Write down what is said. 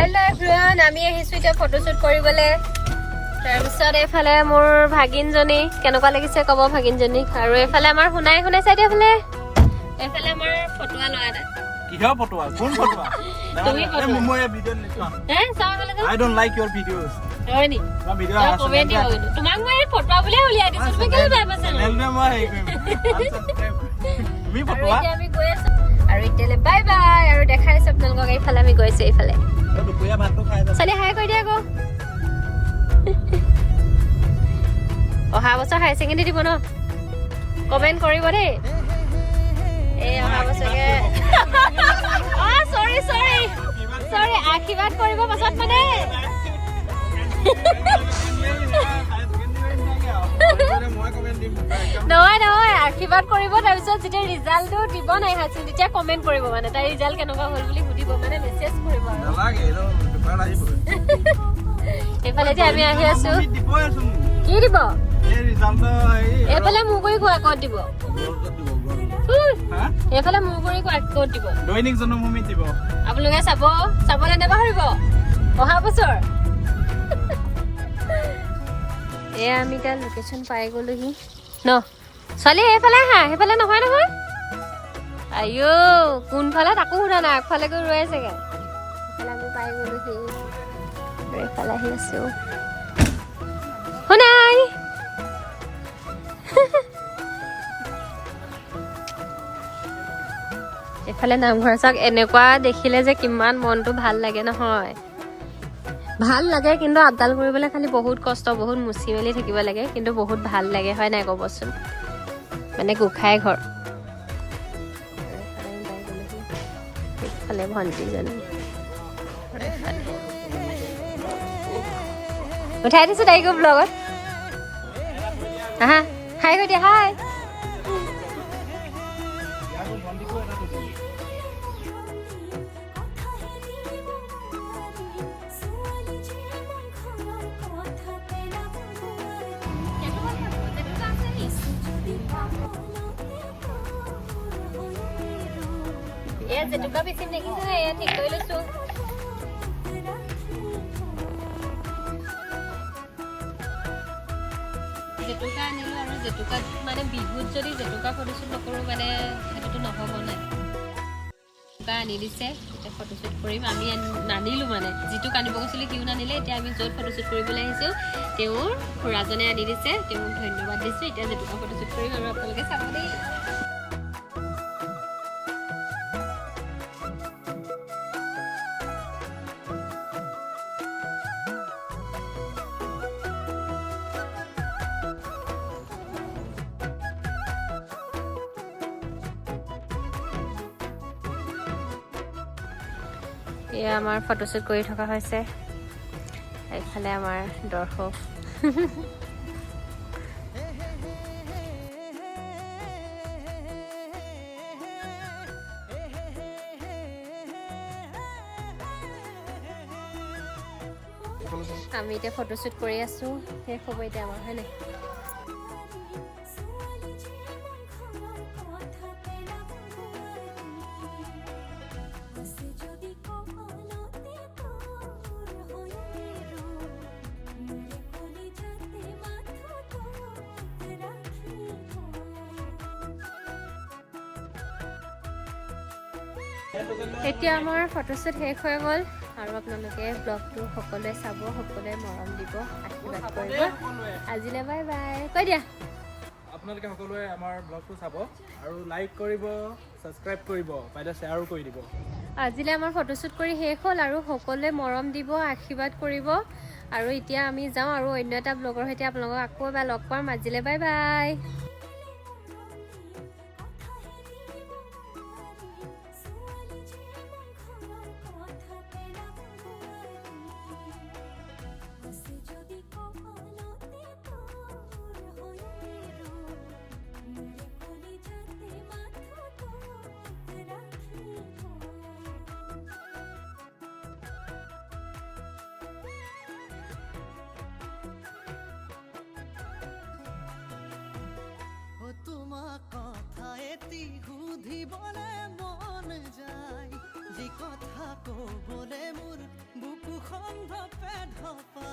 Hello' everyone, আমি আহিছো এতিয়া ফটোশ্বুট কৰিবলৈ। তাৰপিছত এইফালে মোৰ ভাগিনজনী, কেনেকুৱা লাগিছে ক'ব ভাগিনজনীক। আৰু এইফালে আমাৰ সোণাই, সোণাই চাই দিয়া এইফালে। এইফালে আমাৰ ফটোৱা ল'ৰা এটা। কিহৰ ফটোৱা? কোন ফটোৱা? তুমি ফটোৱা। মই এই ভিডিঅ' নিচোৱা। হে, চাওঁ এইফালে যাওঁ। I don't like your videos. হয় নি? মই ভিডিঅ' তই কমেণ্ট দিব কিন্তু। তোমাক মই এই ফটোৱা বুলিয়ে উলিয়াই দিছো, তুমি কেলে বেয়া পাইছা নো? চেনেলটোৱে মই হেৰি কৰিম। Unsubscribe কৰিম। তুমি আৰু ফটোৱা। এতিয়া আমি গৈ আছো আৰু এতিয়ালৈ বাই বাই। আৰু দেখাই আছো আপোনালোকক, এইফালে আমি গৈছো এইফালে। তই দুপৰীয়া ভাতটো খাই যা। ছোৱালী হাই কৰি দিয়া আকৌ। অহা বছৰ হায়াৰ ছেকেণ্ডেৰী দিব ন? কমেণ্ট কৰিব দেই। এই অহা বছৰকে, অ চৰি চৰি চৰি, আশীৰ্বাদ কৰিব পাছত মানে। মই কমেণ্ট দিম। নহয় নহয়, আশীৰ্বাদ কৰিব, তাৰপিছত যেতিয়া ৰিজাল্টটো দিব নাই হায়াৰ ছেকেণ্ডেৰী, তেতিয়া কমেণ্ট কৰিব, মানে তাইৰ ৰিজাল্ট কেনেকুৱা হ'ল বুলি সুধিব, মানে মেছেজ কৰিব আৰু। নালাগে, এইটো পেপাৰত আহিবই। এইফালে এতিয়া আমি আহি আছো। দিবই আছোন। কি দিব? এই ৰিজাল্টটো এই এইফালে মূৰ কৰি কোৱা ক'ত দিব? হা? এইফালে মূৰ কৰি কোৱা ক'ত দিব? দৈনিক জন্মভূমিত দিব। আপোনালোকে চাব, চাবলৈ নাপাহৰিব অহা বছৰ। এয়া আমি এতিয়া লোকেশ্যন পাই গ'লোহি ন। ছোৱালী এইফালে আহা, সেইফালে নহয় নহয়। আইঅ, কোনফালে তাকো সোধা নাই, আগফালে গৈ ৰৈ আছেগে। এইফালে আমি পাই গ'লোহি আৰু এইফালে আহি আছো। শুনাই এইফালে নামঘৰ চাওক, এনেকুৱা দেখিলে যে কিমান মনটো ভাল লাগে নহয়। ভাল লাগে, কিন্তু আপডাল কৰিবলৈ খালি বহুত কষ্ট, বহুত মুচি মেলি থাকিব লাগে, কিন্তু বহুত ভাল লাগে, হয় নাই ক'বচোন? মানে গোসাঁই ঘৰ। এইফালে ভণ্টিজনী উঠাই দিছো তাইকো ব্লগত। আহা, হাই কৰি দিয়া, হাই। এয়া জেতুকা বেচিম দেখিছে নাই? এয়া ঠিক কৰি লৈছো। জেতুকা আনিলো আৰু জেতুকাত মানে বিহুত যদি জেতুকা ফটোশ্বুট নকৰোঁ মানে সেইটোতো নহ'ব নাই। জেতুকা আনি দিছে, এতিয়া ফটোশ্বুট কৰিম। আমি নানিলো, মানে যিটোক আনিব গৈছিলোঁ সিও নানিলে। এতিয়া আমি য'ত ফটোশ্বুট কৰিবলৈ আহিছোঁ তেওঁৰ খুৰাজনে আনি দিছে, তেওঁক ধন্যবাদ দিছোঁ। এতিয়া জেতুকা ফটোশ্বুট কৰিম আৰু আপোনালোকে চাব দেই। এয়া আমাৰ ফটোশ্বুট কৰি থকা হৈছে। এইফালে আমাৰ দৰ্শক। আমি এতিয়া ফটোশ্বুট কৰি আছো, শেষ হ'ব এতিয়া আমাৰ, হয় নাই? এতিয়া আমাৰ ফটোশ্বুট শেষ হৈ গ'ল আৰু আপোনালোকে ব্লগটো সকলোৱে চাব, সকলোৱে মৰম দিব, আশীৰ্বাদ কৰিব। আজিলৈ বাই বাই কৈ দিয়া। আপোনালোকে সকলোৱে আমাৰ ব্লগটো চাব আৰু লাইক কৰিব, ছাবস্ক্ৰাইব কৰিব, পাৰিলে শ্বেয়াৰো কৰি দিব। আজিলৈ আমাৰ ফটোশ্বুট কৰি শেষ হ'ল আৰু সকলোৱে মৰম দিব, আশীৰ্বাদ কৰিব। আৰু এতিয়া আমি যাওঁ আৰু অন্য এটা ব্লগৰ সৈতে আপোনালোকক আকৌ এবাৰ লগ পাম। আজিলৈ বাই বাই। কঁপে ধপ।